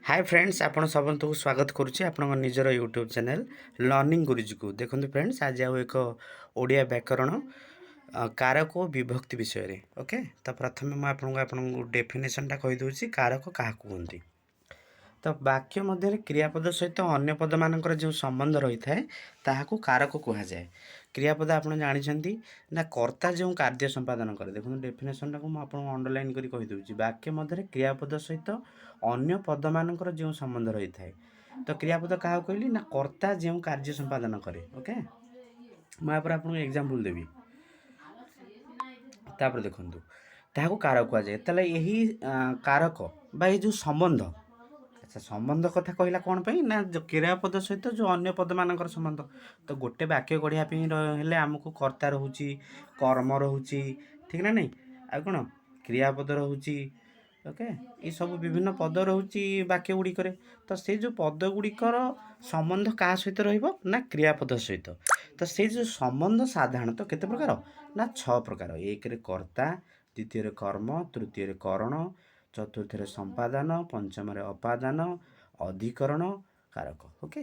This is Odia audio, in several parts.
ହାଏ ଫ୍ରେଣ୍ଡସ୍, ଆପଣ ସମସ୍ତଙ୍କୁ ସ୍ୱାଗତ କରୁଛି ଆପଣଙ୍କ ନିଜର ୟୁଟ୍ୟୁବ୍ ଚ୍ୟାନେଲ୍ ଲର୍ଣ୍ଣିଂ ଗୁରୁଜୀକୁ। ଦେଖନ୍ତୁ ଫ୍ରେଣ୍ଡସ୍, ଆଜି ଆଉ ଏକ ଓଡ଼ିଆ ବ୍ୟାକରଣ କାରକ ଓ ବିଭକ୍ତି ବିଷୟରେ। ଓକେ, ତ ପ୍ରଥମେ ମୁଁ ଆପଣଙ୍କୁ ଆପଣଙ୍କୁ ଡେଫିନେସନ୍ଟା କହିଦେଉଛି, କାରକ କାହାକୁ କୁହନ୍ତି। ତ ବାକ୍ୟ ମଧ୍ୟରେ କ୍ରିୟାପଦ ସହିତ ଅନ୍ୟ ପଦମାନଙ୍କର ଯେଉଁ ସମ୍ବନ୍ଧ ରହିଥାଏ, ତାହାକୁ କାରକ କୁହାଯାଏ। କ୍ରିୟାପଦ ଆପଣ ଜାଣିଛନ୍ତି ନା, କର୍ତ୍ତା ଯେଉଁ କାର୍ଯ୍ୟ ସମ୍ପାଦନ କରେ। ଦେଖନ୍ତୁ, ଡେଫିନେସନ୍ଟାକୁ ମୁଁ ଆପଣଙ୍କୁ ଅଣ୍ଡରଲାଇନ୍ କରି କହିଦେଉଛି। ବାକ୍ୟ ମଧ୍ୟରେ କ୍ରିୟାପଦ ସହିତ ଅନ୍ୟ ପଦମାନଙ୍କର ଯେଉଁ ସମ୍ବନ୍ଧ ରହିଥାଏ। ତ କ୍ରିୟାପଦ କାହାକୁ କହିଲି ନା, କର୍ତ୍ତା ଯେଉଁ କାର୍ଯ୍ୟ ସମ୍ପାଦନ କରେ। ଓକେ, ମୁଁ ଏହାପରେ ଆପଣଙ୍କୁ ଏକ୍ଜାମ୍ପଲ୍ ଦେବି। ତାପରେ ଦେଖନ୍ତୁ, ତାହାକୁ କାରକ କୁହାଯାଏ। ତାହେଲେ ଏହି କାରକ ବା ଏଇ ଯେଉଁ ସମ୍ବନ୍ଧ, ଆଚ୍ଛା, ସମ୍ବନ୍ଧ କଥା କହିଲା କ'ଣ ପାଇଁ ନା, କ୍ରିୟାପଦ ସହିତ ଯେଉଁ ଅନ୍ୟ ପଦମାନଙ୍କର ସମ୍ବନ୍ଧ। ତ ଗୋଟେ ବାକ୍ୟ ଗଢ଼ିବା ପାଇଁ ହେଲେ ଆମକୁ କର୍ତ୍ତା ରହୁଛି, କର୍ମ ରହୁଛି, ଠିକ୍ ନା ନାହିଁ? ଆଉ କ'ଣ କ୍ରିୟାପଦ ରହୁଛି। ଓକେ, ଏସବୁ ବିଭିନ୍ନ ପଦ ରହୁଛି ବାକ୍ୟ ଗୁଡ଼ିକରେ। ତ ସେଇ ଯେଉଁ ପଦ ଗୁଡ଼ିକର ସମ୍ବନ୍ଧ କାହା ସହିତ ରହିବ ନା, କ୍ରିୟାପଦ ସହିତ। ତ ସେଇ ଯେଉଁ ସମ୍ବନ୍ଧ ସାଧାରଣତଃ କେତେ ପ୍ରକାର ନା, ଛଅ ପ୍ରକାର। ଏକରେ କର୍ତ୍ତା, ଦ୍ୱିତୀୟରେ କର୍ମ, ତୃତୀୟରେ କରଣ, ଚତୁର୍ଥରେ ସମ୍ପାଦାନ, ପଞ୍ଚମରେ ଅପାଦାନ, ଅଧିକରଣ, କାରକ। ଓକେ,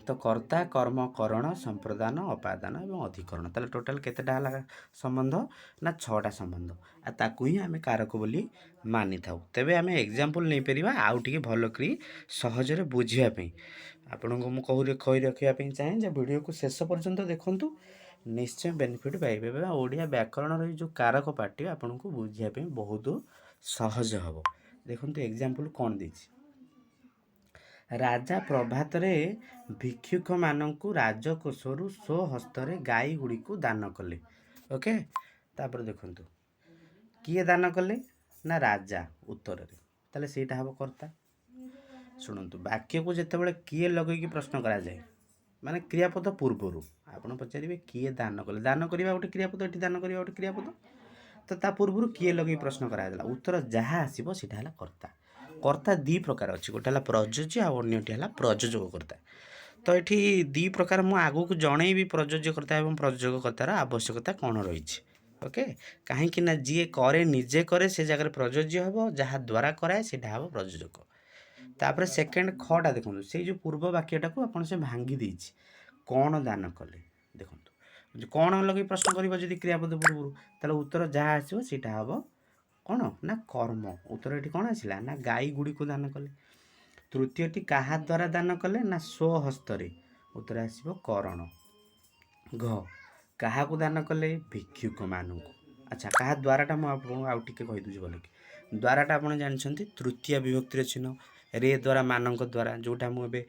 ତ କର୍ତ୍ତା, କର୍ମ, କରଣ, ସମ୍ପ୍ରଦାନ, ଅପାଦାନ ଏବଂ ଅଧିକରଣ। ତାହେଲେ ଟୋଟାଲ୍ କେତେଟା ହେଲା ସମ୍ବନ୍ଧ ନା, ଛଅଟା ସମ୍ବନ୍ଧ। ଆଉ ତାକୁ ହିଁ ଆମେ କାରକ ବୋଲି ମାନିଥାଉ। ତେବେ ଆମେ ଏକ୍ଜାମ୍ପଲ୍ ନେଇପାରିବା ଆଉ ଟିକେ ଭଲ କରି ସହଜରେ ବୁଝିବା ପାଇଁ। ଆପଣଙ୍କୁ ମୁଁ କହି ରଖିବା ପାଇଁ ଚାହେଁ ଯେ ଭିଡ଼ିଓକୁ ଶେଷ ପର୍ଯ୍ୟନ୍ତ ଦେଖନ୍ତୁ, ନିଶ୍ଚୟ ବେନିଫିଟ୍ ପାଇବେ ଏବଂ ଓଡ଼ିଆ ବ୍ୟାକରଣର ଏଇ ଯେଉଁ କାରକ ପାର୍ଟ ଆପଣଙ୍କୁ ବୁଝିବା ପାଇଁ ବହୁତ ସହଜ ହେବ। ଦେଖନ୍ତୁ, ଏକ୍ଜାମ୍ପଲ୍ କ'ଣ ଦେଇଛି। ରାଜା ପ୍ରଭାତରେ ଭିକ୍ଷୁକମାନଙ୍କୁ ରାଜକୋଷରୁ ସ୍ୱହସ୍ତରେ ଗାଈ ଗୁଡ଼ିକୁ ଦାନ କଲେ। ଓକେ, ତାପରେ ଦେଖନ୍ତୁ, କିଏ ଦାନ କଲେ ନା, ରାଜା। ଉତ୍ତରରେ ତାହେଲେ ସେଇଟା ହେବ କର୍ତ୍ତା। ଶୁଣନ୍ତୁ, ବାକ୍ୟକୁ ଯେତେବେଳେ କିଏ ଲଗେଇକି ପ୍ରଶ୍ନ କରାଯାଏ, ମାନେ କ୍ରିୟାପଦ ପୂର୍ବରୁ ଆପଣ ପଚାରିବେ କିଏ ଦାନ କଲେ, ଦାନ କରିବା ଗୋଟେ କ୍ରିୟାପଦ, ଏଠି ଦାନ କରିବା ଗୋଟେ କ୍ରିୟାପଦ। ତ ତା ପୂର୍ବରୁ କିଏ ଲଗେଇ ପ୍ରଶ୍ନ କରାଯାଇଥିଲା, ଉତ୍ତର ଯାହା ଆସିବ ସେଇଟା ହେଲା କର୍ତ୍ତା। କର୍ତ୍ତା ଦୁଇ ପ୍ରକାର ଅଛି, ଗୋଟେ ହେଲା ପ୍ରଯୋଜ୍ୟ ଆଉ ଅନ୍ୟଟି ହେଲା ପ୍ରଯୋଜକ କର୍ତ୍ତା। ତ ଏଠି ଦୁଇ ପ୍ରକାର ମୁଁ ଆଗକୁ ଜଣେଇବି, ପ୍ରଯୋଜ୍ୟ କର୍ତ୍ତା ଏବଂ ପ୍ରଯୋଜକ କର୍ତ୍ତାର ଆବଶ୍ୟକତା କ'ଣ ରହିଛି। ଓକେ, କାହିଁକି ନା ଯିଏ କରେ, ନିଜେ କରେ, ସେ ଜାଗାରେ ପ୍ରଯୋଜ୍ୟ ହେବ, ଯାହା ଦ୍ୱାରା କରାଏ ସେଇଟା ହେବ ପ୍ରଯୋଜକ। ତାପରେ ସେକେଣ୍ଡ ଖଟା ଦେଖନ୍ତୁ, ସେଇ ଯେଉଁ ପୂର୍ବ ବାକ୍ୟଟାକୁ ଆପଣ ସେ ଭାଙ୍ଗି ଦେଇଛି, କ'ଣ ଦାନ କଲେ। ଦେଖନ୍ତୁ, କ'ଣ ଲଗେଇ ପ୍ରଶ୍ନ କରିବ ଯଦି କ୍ରିୟାପଦ ପୂର୍ବରୁ, ତାହେଲେ ଉତ୍ତର ଯାହା ଆସିବ ସେଇଟା ହେବ କ'ଣ ନା, କର୍ମ। ଉତ୍ତର ଏଠି କ'ଣ ଆସିଲା ନା, ଗାଈ ଗୁଡ଼ିକୁ ଦାନ କଲେ। ତୃତୀୟଟି କାହା ଦ୍ୱାରା ଦାନ କଲେ ନା, ସ୍ୱହସ୍ତରେ। ଉତ୍ତର ଆସିବ କରଣ। ଘ କାହାକୁ ଦାନ କଲେ? ଭିକ୍ଷୁକମାନଙ୍କୁ। ଆଚ୍ଛା, କାହା ଦ୍ୱାରାଟା ମୁଁ ଆପଣଙ୍କୁ ଆଉ ଟିକେ କହିଦେଉଛି ଭଲକି। ଦ୍ୱାରାଟା ଆପଣ ଜାଣିଛନ୍ତି ତୃତୀୟ ବିଭକ୍ତିର ଚିହ୍ନ, ରେ ଦ୍ୱାରା, ମାନଙ୍କ ଦ୍ୱାରା, ଯେଉଁଟା ମୁଁ ଏବେ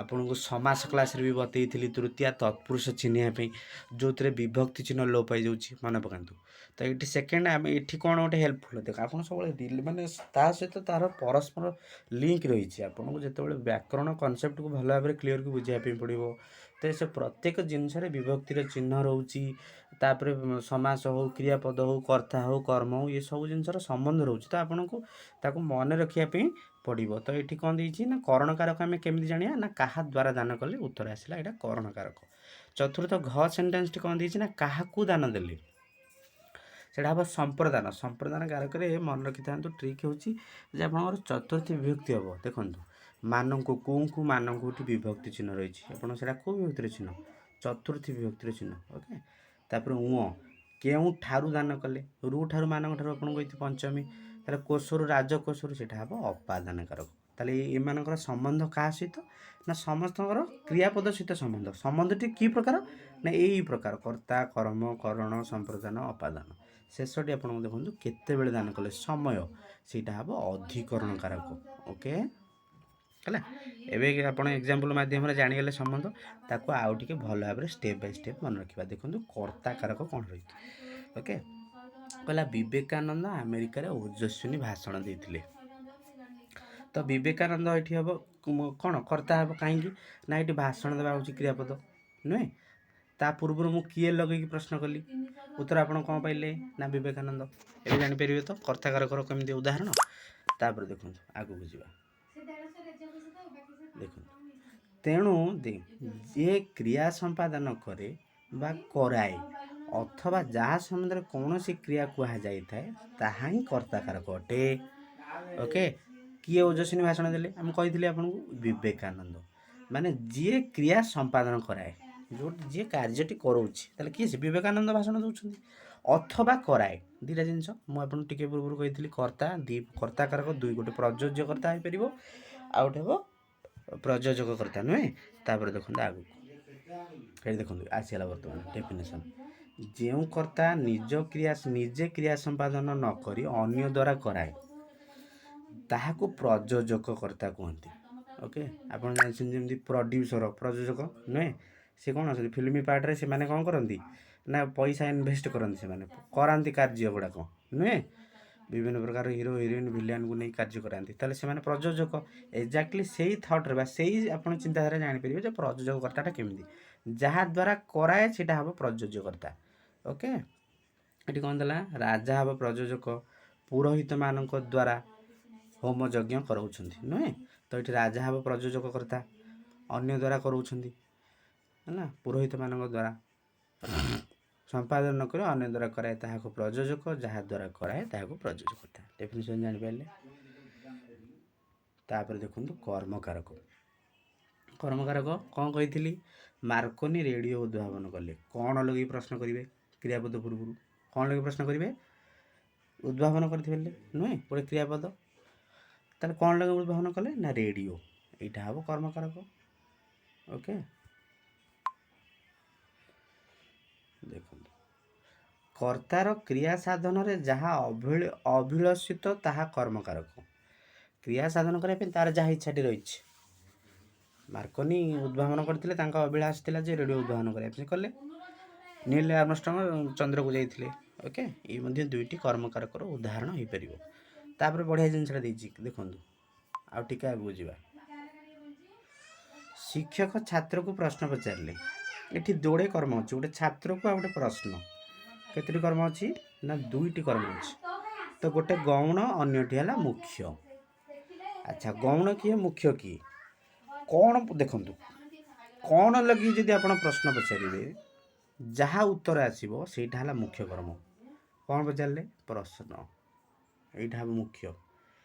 ଆପଣଙ୍କୁ ସମାସ କ୍ଲାସ୍ରେ ବି ବତେଇଥିଲି, ତୃତୀୟା ତତ୍ପୁରୁଷ ଚିହ୍ନିବା ପାଇଁ, ଯେଉଁଥିରେ ବିଭକ୍ତି ଚିହ୍ନ ଲୋପ ପାଇଯାଉଛି, ମନେ ପକାନ୍ତୁ। ତ ଏଇଠି ସେକେଣ୍ଡ ଆମେ ଏଠି କ'ଣ ଗୋଟେ ହେଲ୍ପଫୁଲ୍। ଦେଖ, ଆପଣ ସବୁବେଳେ ମାନେ ତା ସହିତ ତା'ର ପରସ୍ପର ଲିଙ୍କ ରହିଛି। ଆପଣଙ୍କୁ ଯେତେବେଳେ ବ୍ୟାକରଣ କନସେପ୍ଟକୁ ଭଲ ଭାବରେ କ୍ଲିଅରକି ବୁଝିବା ପାଇଁ ପଡ଼ିବ, ତ ସେ ପ୍ରତ୍ୟେକ ଜିନିଷରେ ବିଭକ୍ତିର ଚିହ୍ନ ରହୁଛି। ତାପରେ ସମାସ ହଉ, କ୍ରିୟାପଦ ହଉ, କର୍ତ୍ତା ହଉ, କର୍ମ ହଉ, ଏସବୁ ଜିନିଷର ସମ୍ବନ୍ଧ ରହୁଛି। ତ ଆପଣଙ୍କୁ ତାକୁ ମନେ ରଖିବା ପାଇଁ ପଡ଼ିବ। ତ ଏଠି କ'ଣ ଦେଇଛି ନା, କରଣକାରକ ଆମେ କେମିତି ଜାଣିବା ନା, କାହା ଦ୍ୱାରା ଦାନ କଲେ, ଉତ୍ତର ଆସିଲା ଏଇଟା କରଣକାରକ। ଚତୁର୍ଥ ଘ ସେଣ୍ଟେନ୍ସଟି କ'ଣ ଦେଇଛି ନା, କାହାକୁ ଦାନ ଦେଲେ, ସେଇଟା ହେବ ସମ୍ପ୍ରଦାନ। ସମ୍ପ୍ରଦାନ କାରକରେ ମନେ ରଖିଥାନ୍ତୁ, ଟ୍ରିକ୍ ହେଉଛି ଯେ ଆପଣଙ୍କର ଚତୁର୍ଥୀ ବିଭକ୍ତି ହେବ। ଦେଖନ୍ତୁ, ମାନଙ୍କୁ, କୁଙ୍କୁ, ମାନଙ୍କୁ, ଏଠି ବିଭକ୍ତି ଚିହ୍ନ ରହିଛି। ଆପଣ ସେଇଟା କେଉଁ ବିଭକ୍ତିର ଚିହ୍ନ? ଚତୁର୍ଥୀ ବିଭକ୍ତିର ଚିହ୍ନ। ଓକେ, ତାପରେ ଉଁ କେଉଁ ଠାରୁ ଦାନ କଲେ, ରୁ ଠାରୁ, ମାନଙ୍କ ଠାରୁ, ଆପଣଙ୍କୁ କହିଛି ପଞ୍ଚମୀ। ତାହେଲେ କୋଷରୁ, ରାଜକୋଷରୁ, ସେଇଟା ହେବ ଅପାଦାନ କାରକ। ତାହେଲେ ଏମାନଙ୍କର ସମ୍ବନ୍ଧ କାହା ସହିତ ନା, ସମସ୍ତଙ୍କର କ୍ରିୟାପଦ ସହିତ ସମ୍ବନ୍ଧ। ସମ୍ବନ୍ଧଟି କି ପ୍ରକାର ନା, ଏଇ ପ୍ରକାର କର୍ତ୍ତା, କର୍ମ, କରଣ, ସମ୍ପ୍ରଦାନ, ଅପାଦାନ। ଶେଷଟି ଆପଣଙ୍କୁ ଦେଖନ୍ତୁ, କେତେବେଳେ ଦାନ କଲେ, ସମୟ, ସେଇଟା ହେବ ଅଧିକରଣ କାରକ। ଓକେ, ହେଲା। ଏବେ ଆପଣ ଏକ୍ଜାମ୍ପଲ୍ ମାଧ୍ୟମରେ ଜାଣିଗଲେ ସମ୍ବନ୍ଧ, ତାକୁ ଆଉ ଟିକେ ଭଲ ଭାବରେ ଷ୍ଟେପ୍ ବାଇ ଷ୍ଟେପ୍ ମନେ ରଖିବା। ଦେଖନ୍ତୁ, କର୍ତ୍ତା କାରକ କ'ଣ ରହିଛି। ଓକେ, କହିଲା ବିବେକାନନ୍ଦ ଆମେରିକାରେ ଓଜସ୍ୱିନୀ ଭାଷଣ ଦେଇଥିଲେ। ତ ବିବେକାନନ୍ଦ ଏଠି ହେବ କ'ଣ? କର୍ତ୍ତା ହେବ। କାହିଁକି ନା, ଏଠି ଭାଷଣ ଦେବା ହେଉଛି କ୍ରିୟାପଦ ନୁହେଁ? ତା ପୂର୍ବରୁ ମୁଁ କିଏ ଲଗେଇକି ପ୍ରଶ୍ନ କଲି, ଉତ୍ତର ଆପଣ କ'ଣ ପାଇଲେ ନା, ବିବେକାନନ୍ଦ। ଏବେ ଜାଣିପାରିବେ ତ କର୍ତ୍ତା କାରକର କେମିତି ଉଦାହରଣ। ତାପରେ ଦେଖନ୍ତୁ, ଆଗକୁ ଯିବା। ଦେଖନ୍ତୁ, ତେଣୁ ଯିଏ କ୍ରିୟା ସମ୍ପାଦନ କରେ ବା କରାଏ ଅଥବା ଯାହା ସମ୍ବନ୍ଧରେ କୌଣସି କ୍ରିୟା କୁହାଯାଇଥାଏ, ତାହା ହିଁ କର୍ତ୍ତା କାରକ ଅଟେ। ଓକେ। କିଏ ଓଜସ୍ୱିନୀ ଭାଷଣ ଦେଲେ? ଆମେ କହିଥିଲି ଆପଣଙ୍କୁ, ବିବେକାନନ୍ଦ। ମାନେ ଯିଏ କ୍ରିୟା ସମ୍ପାଦନ କରାଏ, ଯେଉଁଠି ଯିଏ କାର୍ଯ୍ୟଟି କରାଉଛି, ତାହେଲେ କିଏ ସେ? ବିବେକାନନ୍ଦ ଭାଷଣ ଦେଉଛନ୍ତି ଅଥବା କରାଏ। ଦୁଇଟା ଜିନିଷ ମୁଁ ଆପଣଙ୍କୁ ଟିକେ ପୂର୍ବରୁ କହିଥିଲି। କର୍ତ୍ତା ଦୁଇ, କର୍ତ୍ତା କାରକ ଦୁଇ, ଗୋଟେ ପ୍ରଯୋଜ୍ୟ କର୍ତ୍ତା ହେଇପାରିବ, ଆଉ ଗୋଟେ ହେବ ପ୍ରଯୋଜକ କର୍ତ୍ତା, ନୁହେଁ? ତାପରେ ଦେଖନ୍ତୁ ଆଗକୁ, ଏଠି ଦେଖନ୍ତୁ ଆସିଗଲା ବର୍ତ୍ତମାନ ଡେଫିନେସନ୍। ଯେଉଁ କର୍ତ୍ତା ନିଜ କ୍ରିୟା ନିଜେ କ୍ରିୟା ସମ୍ପାଦନ ନ କରି ଅନ୍ୟ ଦ୍ୱାରା କରାଏ, ତାହାକୁ ପ୍ରଯୋଜକ କର୍ତ୍ତା କୁହନ୍ତି। ଓକେ, ଆପଣ ଜାଣିଛନ୍ତି ଯେମିତି ପ୍ରଡ୍ୟୁସର ପ୍ରଯୋଜକ, ନୁହେଁ? ସେ କ'ଣ ଅଛନ୍ତି ଫିଲ୍ମ ପାର୍ଟରେ, ସେମାନେ କ'ଣ କରନ୍ତି ନା ପଇସା ଇନଭେଷ୍ଟ କରନ୍ତି, ସେମାନେ କରାନ୍ତି କାର୍ଯ୍ୟ ଗୁଡ଼ାକ, ନୁହେଁ? ବିଭିନ୍ନ ପ୍ରକାର ହିରୋ, ହିରୋଇନ୍, ଭିଲିଆନକୁ ନେଇ କାର୍ଯ୍ୟ କରାନ୍ତି। ତାହେଲେ ସେମାନେ ପ୍ରଯୋଜକ। ଏକ୍ଜାକ୍ଟଲି ସେଇ ଥଟ୍ରେ ବା ସେଇ ଆପଣ ଚିନ୍ତାଧାରା ଜାଣିପାରିବେ ଯେ ପ୍ରଯୋଜକ କର୍ତ୍ତାଟା କେମିତି। ଯାହା ଦ୍ୱାରା କରାଏ, ସେଇଟା ହେବ ପ୍ରଯୋଜ୍ୟ କର୍ତ୍ତା। ଓକେ, ଏଠି କ'ଣ ଦେଲା? ରାଜା ହେବ ପ୍ରଯୋଜକ, ପୁରୋହିତମାନଙ୍କ ଦ୍ୱାରା ହୋମ ଯଜ୍ଞ କରାଉଛନ୍ତି, ନୁହେଁ? ତ ଏଠି ରାଜା ହେବ ପ୍ରଯୋଜକ କର୍ତ୍ତା, ଅନ୍ୟ ଦ୍ୱାରା କରାଉଛନ୍ତି, ହେଲା, ପୁରୋହିତମାନଙ୍କ ଦ୍ୱାରା। ସମ୍ପାଦନ କରି ଅନ୍ୟ ଦ୍ୱାରା କରାଏ, ତାହାକୁ ପ୍ରଯୋଜକ। ଯାହା ଦ୍ୱାରା କରାଏ, ତାହାକୁ ପ୍ରଯୋଜକ କର୍ତ୍ତା। ଡେଫିନେସନ୍ ଜାଣିପାରିଲେ? ତାପରେ ଦେଖନ୍ତୁ କର୍ମକାରକ। କର୍ମକାରକ କ'ଣ କହିଥିଲି? ମାର୍କୋନି ରେଡ଼ିଓ ଉଦ୍ଭାବନ କଲେ। କ'ଣ ଲଗେଇ ପ୍ରଶ୍ନ କରିବେ? କ୍ରିୟାପଦ ପୂର୍ବରୁ କ'ଣ ଲଗେଇ ପ୍ରଶ୍ନ କରିବେ? ଉଦ୍ଭାବନ କରିଥିଲେ, ନୁହେଁ? ଗୋଟେ କ୍ରିୟାପଦ। ତାହେଲେ କ'ଣ ଲଗେଇ ଉଦ୍ଭାବନ କଲେ ନା ରେଡ଼ିଓ। ଏଇଟା ହେବ କର୍ମକାରକ। ଓକେ, ଦେଖନ୍ତୁ, କର୍ତ୍ତାର କ୍ରିୟା ସାଧନରେ ଯାହା ଅଭିଳଷିତ, ତାହା କର୍ମକାରକ। କ୍ରିୟା ସାଧନ କରିବା ପାଇଁ ତାର ଯାହା ଇଚ୍ଛାଟି ରହିଛି। ମାର୍କୋନି ଉଦ୍ଭାବନ କରିଥିଲେ, ତାଙ୍କ ଅଭିଳାଷ ଥିଲା ଯେ ରେଡ଼ିଓ ଉଦ୍ଭାବନ କରିବା ପାଇଁ, କଲେ। ନୀଲ ଆର୍ମଷ୍ଟ୍ରଙ୍ଗ ଚନ୍ଦ୍ରକୁ ଯାଇଥିଲେ। ଓକେ, ଏଇ ମଧ୍ୟ ଦୁଇଟି କର୍ମକାରକର ଉଦାହରଣ ହେଇପାରିବ। ତାପରେ ବଢ଼ିଆ ଜିନିଷଟା ଦେଇଛି ଦେଖନ୍ତୁ, ଆଉ ଟିକେ ଆଗକୁ ଯିବା। ଶିକ୍ଷକ ଛାତ୍ରକୁ ପ୍ରଶ୍ନ ପଚାରିଲେ। ଏଠି ଯୋଡ଼େ କର୍ମ ଅଛି, ଗୋଟେ ଛାତ୍ରକୁ ଆଉ ଗୋଟେ ପ୍ରଶ୍ନ। କେତୋଟି କର୍ମ ଅଛି ନା ଦୁଇଟି କର୍ମ ଅଛି। ତ ଗୋଟେ ଗୌଣ, ଅନ୍ୟଟି ହେଲା ମୁଖ୍ୟ। ଆଚ୍ଛା, ଗୌଣ କିଏ, ମୁଖ୍ୟ କିଏ, କ'ଣ? ଦେଖନ୍ତୁ, କ'ଣ ଲଗେଇ ଯଦି ଆପଣ ପ୍ରଶ୍ନ ପଚାରିବେ, ଯାହା ଉତ୍ତର ଆସିବ ସେଇଟା ହେଲା ମୁଖ୍ୟ କର୍ମ। କ'ଣ ପଚାରିଲେ? ପ୍ରଶ୍ନ। ଏଇଟା ହେବ ମୁଖ୍ୟ।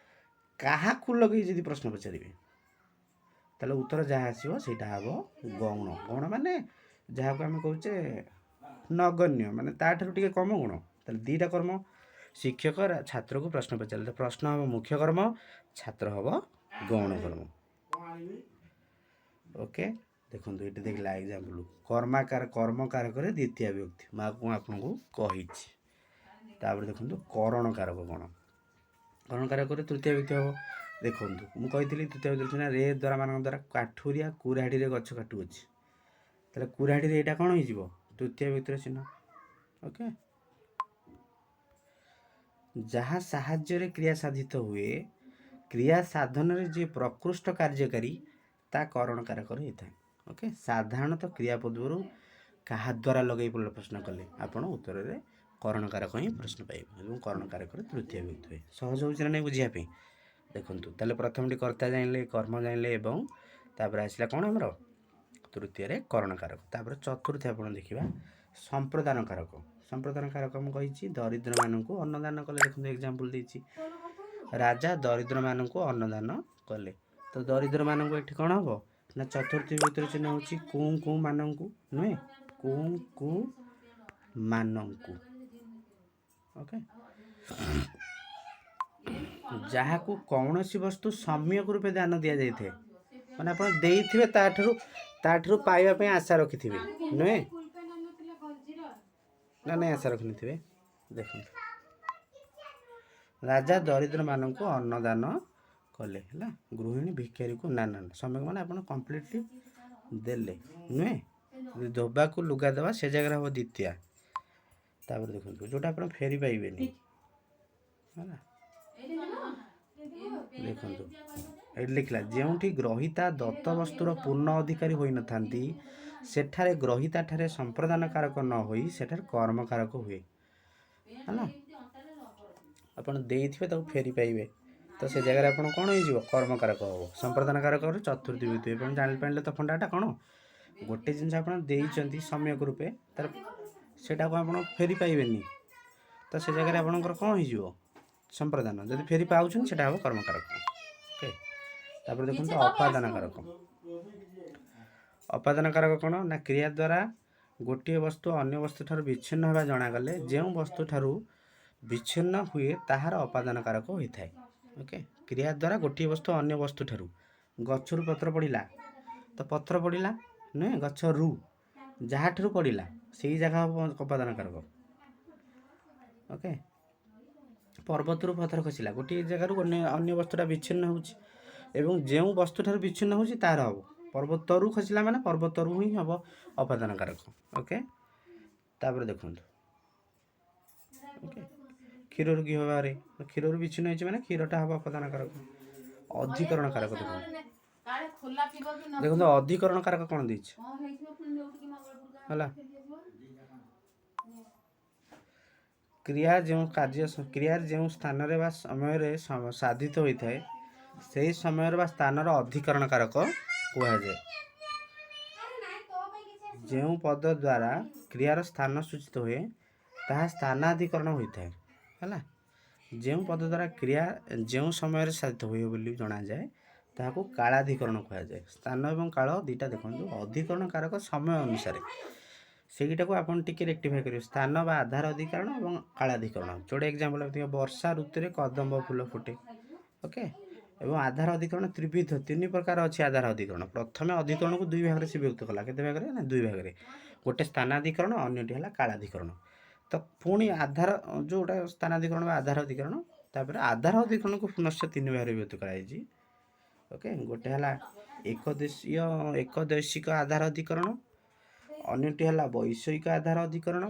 କାହାକୁ ଲଗେଇ ଯଦି ପ୍ରଶ୍ନ ପଚାରିବେ, ତାହେଲେ ଉତ୍ତର ଯାହା ଆସିବ ସେଇଟା ହେବ ଗୌଣ। ଗୌଣ ମାନେ ଯାହାକୁ ଆମେ କହୁଛେ ନଗଣ୍ୟ, ମାନେ ତାଠାରୁ ଟିକେ କମ ଗୁଣ। ତାହେଲେ ଦୁଇଟା କର୍ମ। ଶିକ୍ଷକ ଛାତ୍ରକୁ ପ୍ରଶ୍ନ ପଚାରିଲେ, ତ ପ୍ରଶ୍ନ ହେବ ମୁଖ୍ୟ କର୍ମ, ଛାତ୍ର ହେବ ଗୌଣ କର୍ମ। ଓକେ, ଦେଖନ୍ତୁ ଏଠି ଦେଖିଲା ଏକ୍ଜାମ୍ପଲ୍, କର୍ମାକାର, କର୍ମକାରକରେ ଦ୍ୱିତୀୟ ବିଭକ୍ତି ମୁଁ ଆପଣଙ୍କୁ କହିଛି। ତାପରେ ଦେଖନ୍ତୁ କରଣ କାରକ କ'ଣ? କରଣ କାରକରେ ତୃତୀୟ ବିଭକ୍ତି ହେବ। ଦେଖନ୍ତୁ, ମୁଁ କହିଥିଲି ତୃତୀୟ ବିଭକ୍ତି ନା ରେ ଦ୍ୱାରା, ମାନଙ୍କ ଦ୍ୱାରା। କାଠୁରିଆ କୁରାଢ଼ୀରେ ଗଛ କାଟୁଅଛି। ତାହେଲେ କୁରାଢ଼ୀରେ ଏଇଟା କ'ଣ ହେଇଯିବ? ତୃତୀୟ ବିଭକ୍ତିର ଚିହ୍ନ। ଓକେ, ଯାହା ସାହାଯ୍ୟରେ କ୍ରିୟା ସାଧିତ ହୁଏ, କ୍ରିୟା ସାଧନରେ ଯିଏ ପ୍ରକୃଷ୍ଟ କାର୍ଯ୍ୟକାରୀ, ତା କରଣ କାରକରେ ହେଇଥାଏ। ଓକେ, ସାଧାରଣତଃ କ୍ରିୟା ପୂର୍ବରୁ କାହା ଦ୍ୱାରା ଲଗେଇ ପ୍ରଶ୍ନ କଲେ ଆପଣ ଉତ୍ତରରେ କରଣ କାରକ ହିଁ ପ୍ରଶ୍ନ ପାଇବେ ଏବଂ କରଣ କାରକରେ ତୃତୀୟ ବିଭକ୍ତି ହୁଏ। ସହଜ ହେଉଛି ନା ନାହିଁ ବୁଝିବା ପାଇଁ? ଦେଖନ୍ତୁ, ତାହେଲେ ପ୍ରଥମଟି କର୍ତ୍ତା ଜାଣିଲେ, କର୍ମ ଜାଣିଲେ ଏବଂ ତାପରେ ଆସିଲା କ'ଣ ଆମର ତୃତୀୟରେ କରଣ କାରକ। ତାପରେ ଚତୁର୍ଥୀ ଆପଣ ଦେଖିବା ସମ୍ପ୍ରଦାନ କାରକ। ସମ୍ପ୍ରଦାନ କାରକ ମୁଁ କହିଛି, ଦରିଦ୍ରମାନଙ୍କୁ ଅନ୍ନଦାନ କଲେ। ଦେଖନ୍ତୁ ଏକ୍ଜାମ୍ପଲ୍ ଦେଇଛି, ରାଜା ଦରିଦ୍ରମାନଙ୍କୁ ଅନ୍ନଦାନ କଲେ। ତ ଦରିଦ୍ରମାନଙ୍କୁ ଏଠି କ'ଣ ହେବ ନା ଚତୁର୍ଥୀ ବିଭକ୍ତିର ଚିହ୍ନ ହେଉଛି କୁଁ କୁଁ ମାନଙ୍କୁ, ନୁହେଁ? କୁଁ କୁଁ ମାନଙ୍କୁ। ଓକେ, ଯାହାକୁ କୌଣସି ବସ୍ତୁ ସମ୍ୟକ ରୂପେ ଦାନ ଦିଆଯାଇଥାଏ, ମାନେ ଆପଣ ଦେଇଥିବେ, ତାଠାରୁ ପାଇବା ପାଇଁ ଆଶା ରଖିଥିବେ, ନୁହେଁ ନା? ନାଇଁ, ଆଶା ରଖିନଥିବେ। ଦେଖନ୍ତୁ, ରାଜା ଦରିଦ୍ରମାନଙ୍କୁ ଅନ୍ନଦାନ କଲେ, ହେଲା। ଗୃହିଣୀ ଭିକାରୀକୁ, ନା ନା ନା, ସମ୍ୟକ ମାନେ ଆପଣ କମ୍ପ୍ଲିଟଲି ଦେଲେ, ନୁହେଁ? ଧୋବାକୁ ଲୁଗା ଦେବା, ସେ ଜାଗାରେ ହେବ ଦ୍ୱିତୀୟା। ତାପରେ ଦେଖନ୍ତୁ, ଯେଉଁଟା ଆପଣ ଫେରି ପାଇବେନି, ହେଲା। ଦେଖନ୍ତୁ ଏଠି ଲେଖିଲା, ଯେଉଁଠି ଗ୍ରହୀତା ଦତ୍ତ ବସ୍ତୁର ପୂର୍ଣ୍ଣ ଅଧିକାରୀ ହୋଇନଥାନ୍ତି, ସେଠାରେ ଗ୍ରହୀତା ଠାରେ ସମ୍ପ୍ରଦାନ କାରକ ନ ହୋଇ ସେଠାରେ କର୍ମକାରକ ହୁଏ। ହେଲା, ଆପଣ ଦେଇଥିବେ, ତାକୁ ଫେରି ପାଇବେ, ତ ସେ ଜାଗାରେ ଆପଣ କ'ଣ ହେଇଯିବ? କର୍ମକାରକ ହେବ। ସମ୍ପ୍ରଦାନ କାରକରେ ଚତୁର୍ଥୀ ବିଭକ୍ତି। ଆପଣ ଜାଣିପାରିଲେ ତ ଫଣ୍ଡାଟା କ'ଣ? ଗୋଟେ ଜିନିଷ ଆପଣ ଦେଇଛନ୍ତି ସମ୍ୟକ ରୂପେ, ତାର ସେଇଟାକୁ ଆପଣ ଫେରି ପାଇବେନି, ତ ସେ ଜାଗାରେ ଆପଣଙ୍କର କ'ଣ ହେଇଯିବ? ସମ୍ପ୍ରଦାନ। ଯଦି ଫେରି ପାଉଛନ୍ତି, ସେଇଟା ହେବ କର୍ମକାରକ। ଓକେ, ତାପରେ ଦେଖନ୍ତୁ ଅପାଦାନ କାରକ। ଅପାଦାନ କାରକ କ'ଣ ନା, କ୍ରିୟା ଦ୍ୱାରା ଗୋଟିଏ ବସ୍ତୁ ଅନ୍ୟ ବସ୍ତୁ ଠାରୁ ବିଚ୍ଛିନ୍ନ ହେବା ଜଣାଗଲେ ଯେଉଁ ବସ୍ତୁ ଠାରୁ ବିଚ୍ଛିନ୍ନ ହୁଏ, ତାହାର ଅପାଦାନ କାରକ ହୋଇଥାଏ। ଓକେ, କ୍ରିୟା ଦ୍ୱାରା ଗୋଟିଏ ବସ୍ତୁ ଅନ୍ୟ ବସ୍ତୁ ଠାରୁ, ଗଛରୁ ପତ୍ର ପଡ଼ିଲା ତ ପତ୍ର ପଡ଼ିଲା ନୁହେଁ, ଗଛରୁ ଯାହାଠାରୁ ପଡ଼ିଲା ସେଇ ଜାଗା ହେବ ଅପାଦାନ କାରକ। ଓକେ, ପର୍ବତରୁ ପଥର ଖସିଲା, ଗୋଟିଏ ଜାଗାରୁ ଅନ୍ୟ ବସ୍ତୁଟା ବିଚ୍ଛିନ୍ନ ହେଉଛି ଏବଂ ଯେଉଁ ବସ୍ତୁଠାରୁ ବିଚ୍ଛିନ୍ନ ହେଉଛି ତାର ହେବ। ପର୍ବତରୁ ଖସିଲା ମାନେ ପର୍ବତରୁ ହିଁ ହେବ ଅପାଦାନ କାରକ। ଓକେ, ତାପରେ ଦେଖନ୍ତୁ, ଓକେ, କ୍ଷୀରରୁ ଘିଅ ବାହାରେ, କ୍ଷୀରରୁ ବିଚ୍ଛିନ୍ନ ହେଇଛି ମାନେ କ୍ଷୀରଟା ହେବ ଅପାଦାନ କାରକ। ଅଧିକରଣ କାରକ ଦେଖନ୍ତୁ। ଦେଖନ୍ତୁ, ଅଧିକରଣ କାରକ କ'ଣ ଦେଇଛି ହେଲା। କ୍ରିୟା ଯେଉଁ କାର୍ଯ୍ୟ, କ୍ରିୟାର ଯେଉଁ ସ୍ଥାନରେ ବା ସମୟରେ ସାଧିତ ହୋଇଥାଏ, ସେହି ସମୟରେ ବା ସ୍ଥାନର ଅଧିକରଣ କାରକ କୁହାଯାଏ। ଯେଉଁ ପଦ ଦ୍ୱାରା କ୍ରିୟାର ସ୍ଥାନ ସୂଚିତ ହୁଏ, ତାହା ସ୍ଥାନାଧିକରଣ ହୋଇଥାଏ। ହେଲା, ଯେଉଁ ପଦ ଦ୍ୱାରା କ୍ରିୟା ଯେଉଁ ସମୟରେ ସାଧିତ ହୁଏ ବୋଲି ଜଣାଯାଏ, ତାହାକୁ କାଳାଧିକରଣ କୁହାଯାଏ। ସ୍ଥାନ ଏବଂ କାଳ ଦୁଇଟା ଦେଖନ୍ତୁ। ଅଧିକରଣ କାରକ ସମୟ ଅନୁସାରେ, ସେଇଟାକୁ ଆପଣ ଟିକେ ରେକ୍ଟିଫାଏ କରିବେ। ସ୍ଥାନ ବା ଆଧାର ଅଧିକରଣ ଏବଂ କାଳାଧିକରଣ। ଯୋଉଟା ଏକ୍ଜାମ୍ପଲ୍ ଦେଖିବ, ବର୍ଷା ଋତୁରେ କଦମ୍ବ ଫୁଲ ଫୁଟେ। ଓକେ, ଏବଂ ଆଧାର ଅଧିକରଣ ତ୍ରିବିଧ, ତିନି ପ୍ରକାର ଅଛି ଆଧାର ଅଧିକରଣ। ପ୍ରଥମେ ଅଧିକରଣକୁ ଦୁଇ ଭାଗରେ ସେ ବିଭକ୍ତ କଲା। କେତେ ଭାଗରେ ନା ଦୁଇ ଭାଗରେ। ଗୋଟେ ସ୍ଥାନାଧିକରଣ, ଅନ୍ୟଟି ହେଲା କାଳାଧିକରଣ। ତ ପୁଣି ଆଧାର ଯେଉଁଟା ସ୍ଥାନାଧିକରଣ ବା ଆଧାର ଅଧିକରଣ, ତାପରେ ଆଧାର ଅଧିକରଣକୁ ପୁନଶ୍ଚ ତିନି ଭାଗରେ ବିଭକ୍ତ କରାଯାଇଛି। ଓକେ, ଗୋଟେ ହେଲା ଏକଦେଶୀୟ, ଏକଦେଶିକ ଆଧାର ଅଧିକରଣ, ଅନ୍ୟଟି ହେଲା ବୈଷୟିକ ଆଧାର ଅଧିକରଣ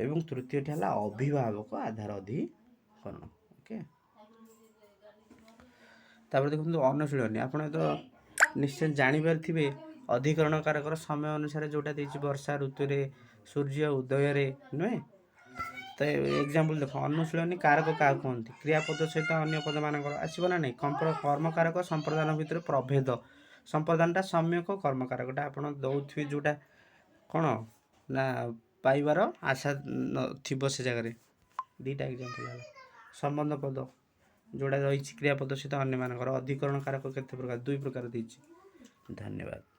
ଏବଂ ତୃତୀୟଟି ହେଲା ଅଭିଭାବକ ଆଧାର ଅଧିକରଣ। ଓକେ, ତାପରେ ଦେଖନ୍ତୁ ଅନୁଶୀଳନୀ। ଆପଣ ତ ନିଶ୍ଚୟ ଜାଣିପାରିଥିବେ ଅଧିକରଣ କାରକର ସମୟ ଅନୁସାରେ ଯେଉଁଟା ଦେଇଛି, ବର୍ଷା ଋତୁରେ, ସୂର୍ଯ୍ୟ ଉଦୟରେ ନୁହେଁ ତ? ଏକ୍ଜାମ୍ପଲ୍ ଦେଖ, ଅନୁଶୀଳନୀ। କାରକ କାହାକୁ କୁହନ୍ତି? କ୍ରିୟାପଦ ସହିତ ଅନ୍ୟ ପଦମାନଙ୍କର ଆସିବ ନା ନାହିଁ? କର୍ମକାରକ ସମ୍ପ୍ରଦାନ ଭିତରେ ପ୍ରଭେଦ। ସମ୍ପ୍ରଦାନଟା ସମ୍ୟକ, କର୍ମକାରକଟା ଆପଣ ଦେଉଥିବେ ଯେଉଁଟା କ'ଣ ନା ପାଇବାର ଆଶା ଥିବ ସେ ଜାଗାରେ। ଦୁଇଟା ଏକ୍ଜାମ୍ପଲ୍ ହେଲା। ସମ୍ବନ୍ଧ ପଦ ଯେଉଁଟା ରହିଛି କ୍ରିୟାପଦ ସହିତ ଅନ୍ୟମାନଙ୍କର। ଅଧିକରଣ କାରକ କେତେ ପ୍ରକାର? ଦୁଇ ପ୍ରକାର ଦେଇଛି। ଧନ୍ୟବାଦ।